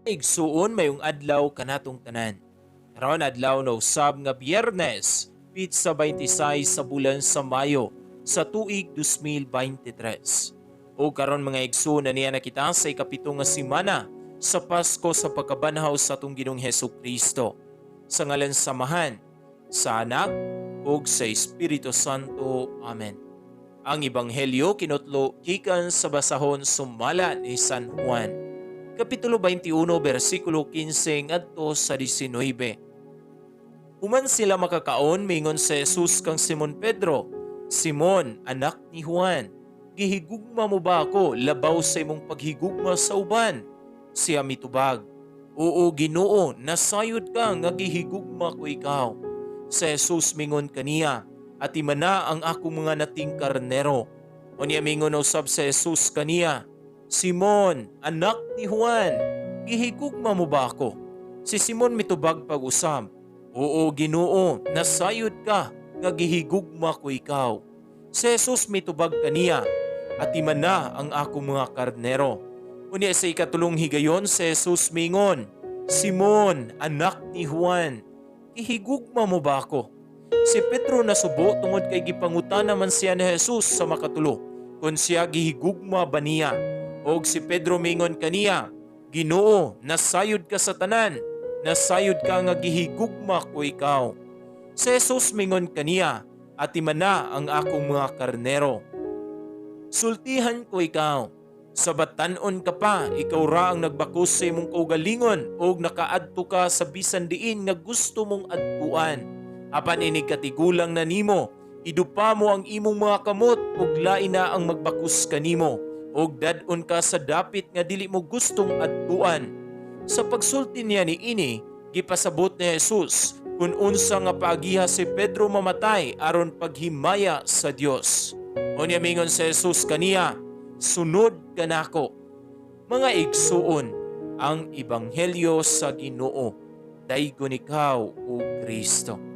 Igsuon, mayong adlaw kanatong tanan. Karon adlaw na usab nga Biyernes, pitsa 26 sa bulan sa Mayo sa tuig 2023. O karon, mga igsuon, na niya nakita sa 7 nga semana sa Pasko sa pagkabanhaw sa atong Ginoong Hesus Kristo. Sa ngalan sa Amahan, sa Anak, ug sa Espiritu Santo. Amen. Ang Ebanghelyo kinutlo gikan sa basahon sumala ni San Juan. Kapitulo 21, bersikulo 15 ngadto sa 19. Human sila makakaon, mingon si Jesus kang Simon Pedro, "Simon, anak ni Juan, gihigugma mo ba ako labaw sa imong paghigugma sa uban?" Siya mitubag, "Oo, Ginoo, nasayod ka nga gihigugma ko ikaw." Si Jesus mingon kaniya, "Atimana ang akong mga nating karnero." Unya mingon usab si Jesus kaniya, "Simon, anak ni Juan, gihigugma mo ba ako?" Si Simon mitubag pag-usab, "Oo, Ginoo, nasayod ka nga gihigugma ko ikaw." Si Jesus mitubag kaniya, "Atimana ang akong mga karnero." Unya sa ikatulong higayon si Jesus mingon, "Simon, anak ni Juan, gihigugma mo ba ako?" Si Pedro nasubo tungod kay gipangutana man siya ni Jesus sa makatulo kung siya gihigugma ba niya. Og si Pedro mingon kaniya, "Ginoo, nasayod ka sa tanan, nasayod ka nga gihigugma ko ikaw." Si Jesus mingon kaniya, "Atimana ang akong mga karnero. Sultihan ko ikaw, sa batan-on ka pa, ikaw ra ang nagbakos sa imong kaugalingon og nakaadto ka sa bisan diin nga gusto mong adtuan. Apan inig katigulang na nimo, idupa mo ang imong mga kamot ug lain na ang magbakos kanimo ug dad-on ka sa dapit nga dili mo gustong adtuan." Sa pagsulti niya ni ini, gipasabot ni Jesus kung unsa nga paagiha si Pedro mamatay aron paghimaya sa Dios. Unya mingon si Jesus kaniya, "Sunod kanako." Mga igsuon, ang ebanghelyo sa Ginoo. Daygon ikaw, o Kristo.